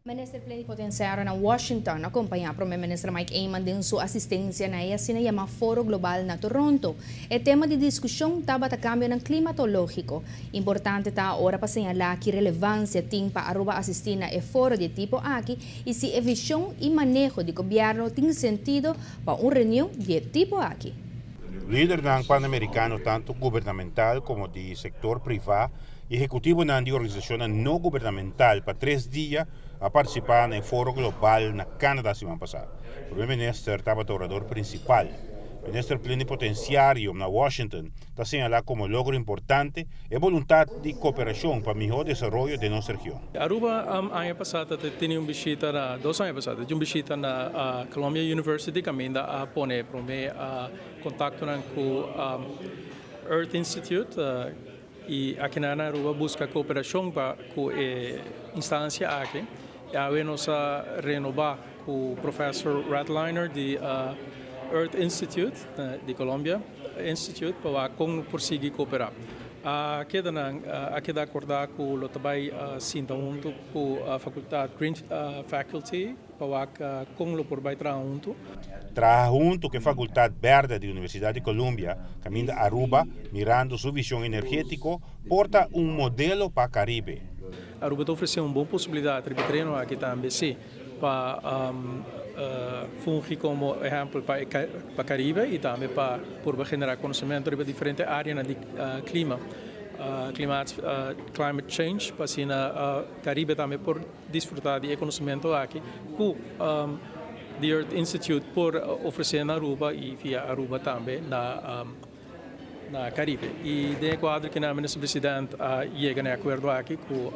Minister Plenipotenciario na Washington acompaña Prome Minister Mike Eman den su asistencia na e asina yama Foro Global na Toronto. E tema di discusion tabata cambio climatologico. Importante ta ora pa señala cu relevancia tin pa Aruba asisti na e foro di tipo aki y si e vision y maneho di gobierno tin sentido pa un reunion di tipo aki. Lider panamericano, tanto gubernamental como di sector priva, ehecutivo di organisacion no gubernamental pa 3 dia a participa na Foro Global na Canada siman pasa. Prome Minister tabata e orador principal. Minister Plenipotenciario na Washington ta señala como logro importante e voluntad di cooperacion pa miho desaroyo di nos region. Aruba aña pasa tabatin un bishita na 2 aña pasa un bishita na Columbia University, caminda a pone prome contacto cu Earth Institute y aki na Aruba busca cooperacion pa cu e instancia aki. Y awe nos a renoba cu professor Redliner di Earth Institute, di Columbia Institute, pa con por sigui coopera. A keda acorda cu lo tambe sinta hunto cu e facultad Green Faculty pa con lo por bay traha hunto. Traha hunto cu e Facultad Berde di Universidad di Columbia, caminda Aruba, mirando su vision energetico, por ta un modelo pa Caribe. Aruba ta ofrece un bon posibilidad di tereno aki tambe, si, pa fungi como ehempel pa Caribe y tambe pa por genera conocimento riba diferente area di clima. Climate change, pa asina Caribe tambe por disfruta di conocimento aki, cu the Earth Institute por ofrece na Aruba y via Aruba tambe na Caribe. Y den cuadro cu e minister presidente yega na acuerdo aki cu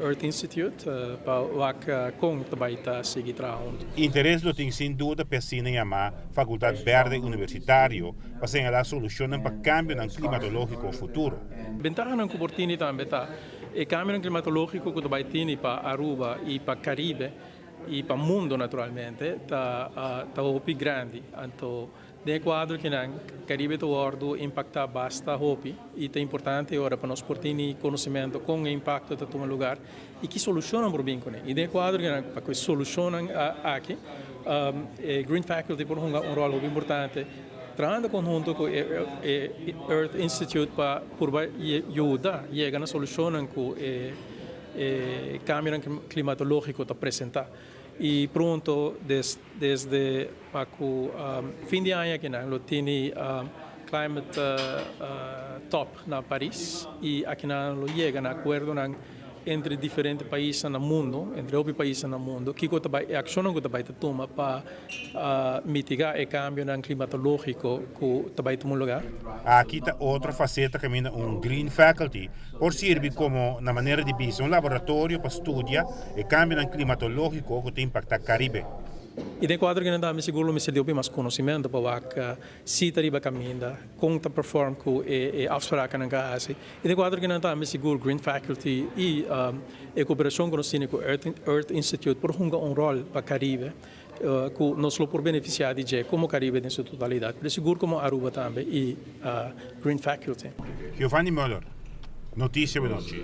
Earth Institute pa con tambe ta sigui traha hunto. Interes lo tin sin duda pa asina yama Facultad Berde Universitario pa señala solucion pa cambio climatologico futuro. Ventaha cu por tin tambe ta e cambio climatologico cu bay tin pa Aruba y pa Caribe y pa mundo naturalmente ta hopi grandi. Anto, den cuadro cu na Caribe ta wordo impacta basta hopi y ta importante awor pa nos por tin conocimento con e impacto ta tuma luga y ki solucion por bin cune. Y den cuadro cu pa e solucion aki, e Green Faculty por hunga un rol importante trahando conhunto cu e Earth Institute pa por yuda yega na solucion cu e cambio climatologico ta presenta. Y pronto, desde pa fin di aña cu lo tin climate top na Paris y aki lo yega na acuerdo entre diferente pais na mundo, entre otro pais na mundo, cu e accion cu bay tuma pa mitiga e cambio climatologico cu bay tuma luga. Aki ta otro faceta cu un Green Faculty por sirbi como na manera di bisa un laboratorio pa studia e cambio climatologico cu ta impacta Caribe. Y den cuadro cu nan sigur mester di mas conocimento pa si ta riba caminda, con ta perform cu e afspraken nan hasi. Y den cuadro cu nan tambe sigur Green Faculty y e cooperacion cu nos tin cu Earth Institute por hunga un rol pa Caribe, cu nos lo por beneficia di dje como Caribe den su totalidad, pero sigur como Aruba tambe y Green Faculty. Giovanni Müller, Noticia Anochi.